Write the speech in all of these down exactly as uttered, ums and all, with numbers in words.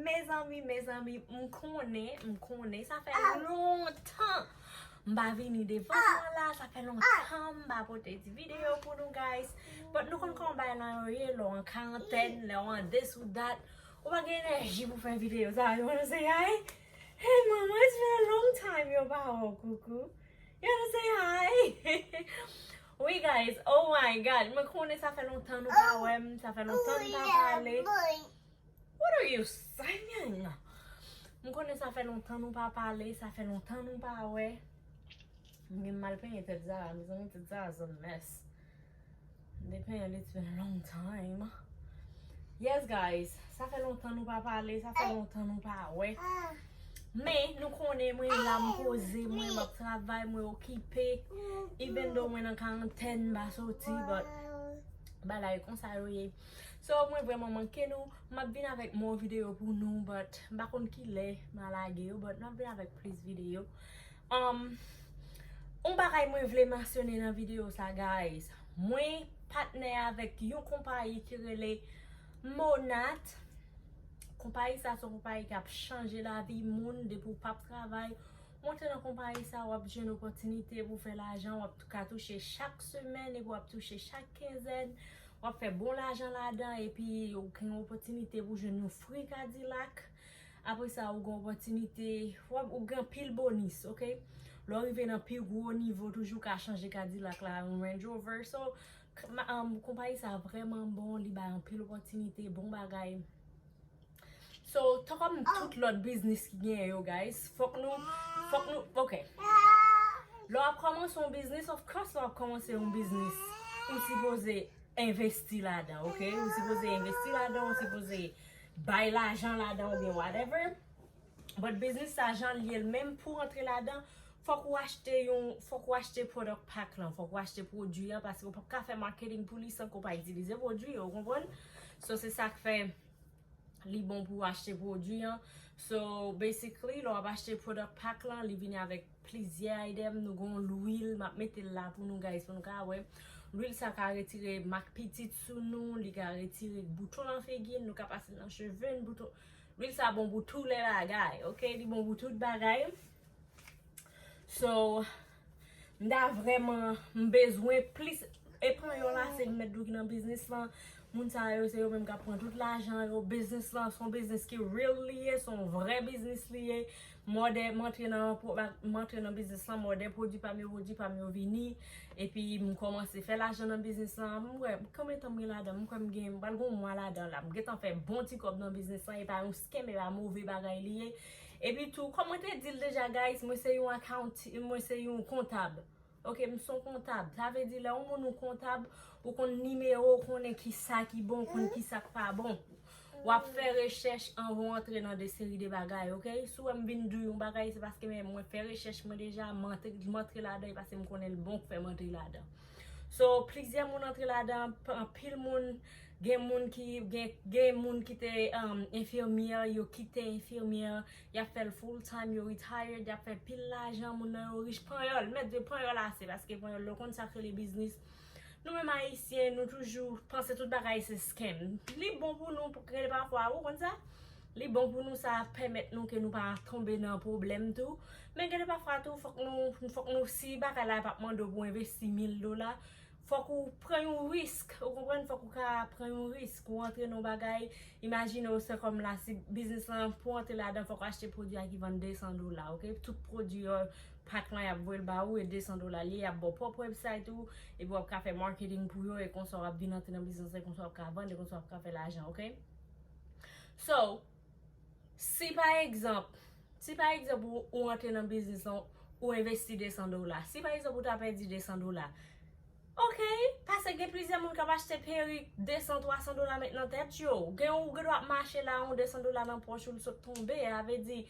Mezanmi, mezanmi, m konnen, m konnen, sa fè lontan m pa vini devan nou la, sa fè lontan m pa pote ti videyo pou nou, guys. But nou konn kòman bagay lan yo ye, lè w an karantèn, lè w an this ou that, ou pa gen enèji pou fè videyo sa, you wanna say hi? Hey mama, it's been a long time, yo pa wè w, coucou. You wanna say hi? Wi, guys, oh my God, mwen konnen sa fè lontan nou pa wè m, sa fè lontan nou pa pale. What are you saying? M konnen sa fè lontan nou pa pale, sa fè lontan nou pa wè. M gen mal penyen tèt Zara, mezanmi, tèt Zara is a mess. M te penyen li, it's been a long time. Yes, guys, sa fè lontan nou pa pale, sa fè lontan nou pa wè. Men, nou konnen mwen la, m poze, mwen, m ap travay, mwen okipe. Even though mwen nan karantèn, m pa soti, but bagay konsa yo ye. So, mwen vrèman manke nou. M ap vin avèk mò videyo pou nou, but m pa konn kilè m a lage yo, but m ap vin avèk plis videyo. Um, yon bagay mwen vle mansyone nan videyo sa, guys. Mwen patnè avèk yon konpayi ki rele Monat. Konpayi sa se yon konpayi k ap chanje lavi moun depi w p ap travay. Monte nan konpayi sa, w ap jwenn opòtinite pou fè lajan, w ap ka touche chak semèn epi w ap touche chak kenzèn. W ap fè bon lajan ladan epi w gen opòtinite pou jwenn yon free Cadillac. Apre sa, ou gen opòtinite, w ap, ou gen anpil bonis, oke? Lè w rive nan pi gwo nivo, toujou ka chanje Cadillac la, yon Range Rover. So, k- ma- um, konpayi sa vrèman bon, li bay anpil opòtinite, bon bagay. So, tan kòm tout lòt biznis ki genyen yo, guys, fòk nou, fòk nou, oke. Lè w ap kòmanse yon biznis, of course, lè w ap kòmanse yon biznis, ou sipoze envesti ladan, oke? Ou sipoze envesti ladan, ou sipoze bay lajan ladan, oubyen whatever. But biznis sa, jan l ye l menm, pou w antre ladan, fòk ou achte yon, fòk ou achte product pack lan, fòk ou achte pwodui an, paske ou p ap ka fè marketing pou li san ke w pa itilize pwodui yo, ou konprann? So, se sa k fè li bon pou w achte pwodui an. So, basically, lè w ap achte product pack lan, li vini avèk plizyè item. Nou gen yon lwil, m ap mete l la pou nou, guys, pou nou ka wè. Lwil sa ka retire mak pitit sou nou, li ka retire bouton nan figi n, nou ka pase l nan cheve n, bouton. Lwil sa bon pou tout lè bagay, oke? Li bon pou tout bagay. So, m ta vrèman, m bezwen plis. E panyòl la, se m mèt di w ki nan biznis lan. Moun sa yo, se yo menm k ap pran tout lajan yo. Biznis lan, se yon biznis ki real li ye, se yon vrè biznis li ye. Mòdè, m antre nan, m antre nan biznis lan, mòdè pwodui pa m yo, pwodui pa m yo vini. Epi, m kòmanse fè lajan nan biznis lan. M wè, konbyen tan m gen ladan? M kwè m gen, m pral gen yon mwa ladan la. M gentan fè bon ti kòb nan biznis lan. E pa yon scam, e pa move bagay li ye. Epi tou, kòm mwen te di l deja, guys, mwen se yon account, mwen se yon kontab. Oke, m se yon kontab. Sa vle di, lè yon moun ou kontab, ou konn nimewo, ou konnen ki sa ki bon, ou konn ki sa k pa bon. W ap fè rechèch anvan w antre nan de seri de bagay, oke? Si w wè m vin di w yon bagay, se paske men mwen fè rechèch mwen deja, m antre, m antre ladan, e paske m konnen l bon k fè m antre ladan. So, plizyè moun antre ladan, p- anpil moun, gen moun ki, gen, gen moun ki te um, enfimyè, yo kite enfimyè, y ap fè l full time, yo retired, y ap fè pil lajan, moun nan yo rich, panyòl, mèt di panyòl ase, paske panyòl, lè w konn sa k rele biznis. Nou menm Ayisyen, nou toujou panse tout bagay se scam. Li bon pou nou, pou gen de pafwa, ou konn sa? Li bon pou nou, sa ap pèmèt nou ke nou pa tonbe nan pwoblèm tou. Men gen de pafwa tou, fòk nou, fòk nou, si bagay la p ap mande w pou w envesti mil dola, fòk ou pran yon risk, ou konprann? Fòk ou ka pran yon risk, ou antre nan yon bagay, imajine w se kòm la, si biznis lan, pou w antre ladan, fòk ou achte pwodui a ki vann de san dola, oke? Tout pwodui yo, pak lan, y ap voye l ba ou, e de san dola li ye, y ap ba w pwòp website ou, epi w ap ka fè marketing pou yo, e konsa w ap vin antre nan biznis lan, e konsa w ap ka vann, e konsa w ap ka fè lajan, oke? So, si pa egzanp, si pa egzanp ou, ou antre nan biznis lan, ou envesti de san dola. Si pa egzanp ou ta pèdi de san dola. Oke, paske gen plizyè moun k ap achte perik de san, twa san dola met nan tèt yo. Gen ou gen dwa ap mache la, yon de san dola nan pòch ou, l sot tonbe. Sa vle di,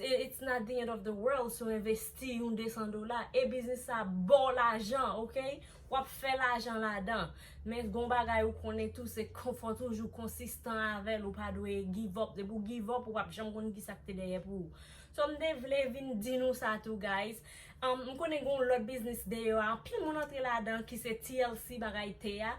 it's not the end of the world si w envesti yon de san dola. E biznis sa ba w lajan, oke? W ap fè lajan ladan. Men gon bagay ou konnen tou, se kon- fò toujou konsistan avè l, ou pa dwe give up. Depi w give up, ou p ap janm konn ki sa k te dèyè pou ou. So, m te vle vin di nou sa tou, guys. Um, m konnen gon lòt biznis deyò a, anpil moun antre ladan ki se T L C bagay te a.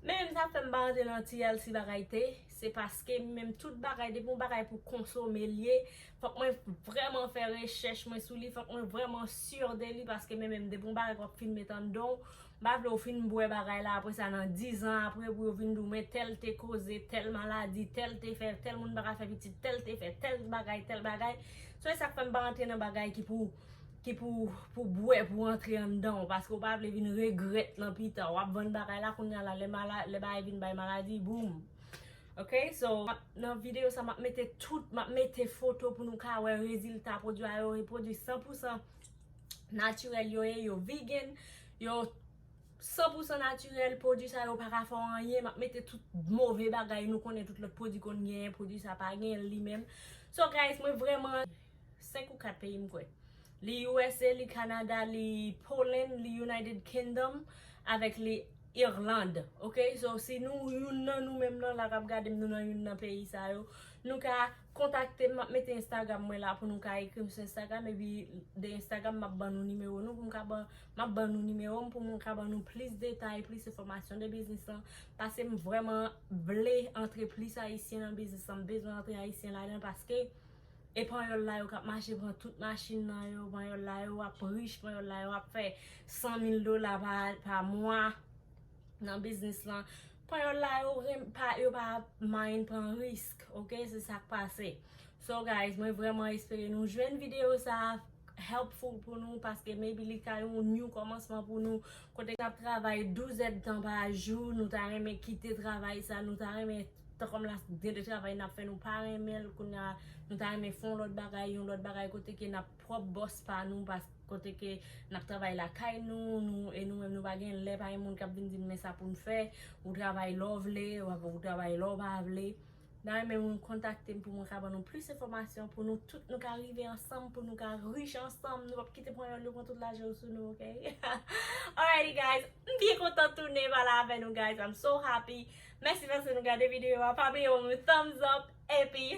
Men menm sa fè m pa antre nan T L C bagay te. Se paske menm tout bagay, depi yon bagay pou konsome l ye, fòk mwen vrèman fè rechèch mwen sou li, fòk mwen vrèman si de li, paske men menm depi yon bagay k ap fin met anndan w, m pa vle w fin bwè bagay la, apre sa nan diz an apre pou yo vin di w men tèl te koze tèl maladi, tèl te fè, tèl moun pa ka fè pitit, tèl te fè tèl bagay, tèl bagay. So e sa k fè m pa antre nan bagay ki pou ki pou pou bwè pou antre anndan w, paske w pa vle vin regrèt nan pita. W ap vann bagay la kounye a la, lè mala, lè bagay vin bay maladi, boum. Ok, so nan videyo sa m ap mete tout, m ap mete foto pou nou ka wè rezilta pwodui a yo, e pwodui san pou san natirèl yo ye, yo vegan, yo san pou san natirèl, pwodui sa yo pa ka fè w anyen, m ap mete tout move bagay, nou konnen tout lòt pwodui konn genyen, pwodui sa pa genyen li menm. So guys, mwen vrèman senk ou kat peyi m kwè. Li U S A, li Canada, li Poland, li United Kingdom, avèk li Irlande. Ok, so si nou youn nan nou menm nan la k ap gade m, nou nan youn nan peyi sa yo, nou ka kontakte m, m ap mete Instagram mwen la pou nou ka ekri m sou Instagram, epi de Instagram m ap ban nou nimewo nou pou m ka ban, m ap ban nou nimewo m pou mwen ka ban nou plis detay, plis enfòmasyon de biznis lan, paske m vrèman vle antre plis ayisyen nan biznis lan, m bezwen antre ayisyen ladan paske e panyòl la yo k ap mache pran tout machin nan yo, panyòl la yo ap rich, panyòl la yo ap fè san mil dola pa, pa mwa nan biznis lan. Panyòl la yo renm pa, yo pa mind pran risk, ok? Se sa k pase. So guys, mwen vrèman espere nou jwenn videyo sa helpful pou nou, paske maybe li ka yon new kòmansman pou nou, kote n ap travay douz èdtan pa jou, nou ta renmen kite travay sa, nou ta renmen tan kòm la gen de travay n ap fè nou pa renmen l, kounye a nou ta renmen fè yon lòt bagay, yon lòt bagay kote ke n ap pwòp bòs pa nou, pas kote ke n ap travay lakay nou, nou e nou menm nou pa gen lè, pa gen moun k ap vin di n men sa pou n fè, ou travay lè w vle, w ap, ou travay lè w pa vle. N a renmen moun kontakte m pou mwen ka ban nou plis enfòmasyon, pou nou tout nou ka rive ansanm, pou nou ka rich ansanm, nou p ap kite panyòl yo pran tout lajan yo sou nou, ok? Alrighty guys, m byen kontan tounen pale avè nou guys, I'm so happy. Mèsi paske nou gade videyo a, pa bliye ban m yon thumbs up, epi